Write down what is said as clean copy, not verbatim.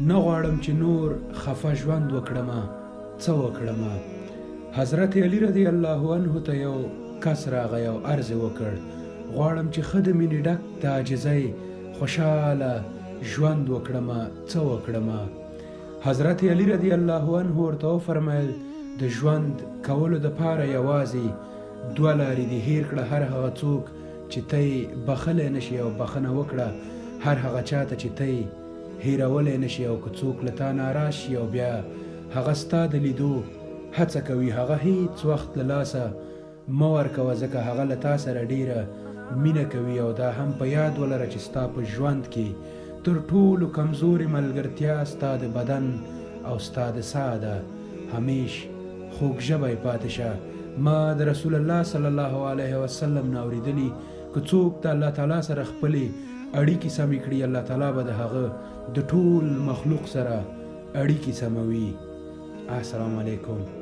نه غواړم چې نور خفه ژوند وکړم، څه وکړم؟ حضرت علی رضی الله عنه ته یو کس راغی او عرض یې وکړ، غواړم چې ښه د مینې ډک د عاجزۍ خوشحاله ژوند وکړم، څه وکړم؟ حضرت علی رضی الله عنه ورته وفرمایل، د ژوند کولو دپاره یوازې دوه لارې دي، هیر کړه هر هغه څوک چې ته یې بخښلی نه شې او بخښنه وکړه هر هغه چا ته چې ته یې هیرولی نه شې او که څوک له تا ناراض شي او بیا هغه ستا د لیدو هڅه کوي هغه هیڅ وخت له لاسه مه ورکوه ځکه هغه له تا سره ډیره مینه کوي او دا هم په یاد ولره چې ستا په ژوند کې تر ټولو کمزورې ملګرتیا ستا د بدن او ستا د ساه ده. همیش خوږ ژبی پاتې شه. ما د رسول الله صلی الله علیه وسلم نه اوریدلي که څوک د الله تعالی سره خپلې اړیکې سمې کړي الله تعالی به د هغه د ټول مخلوق سره اړیکې سموي. السلام علیکم.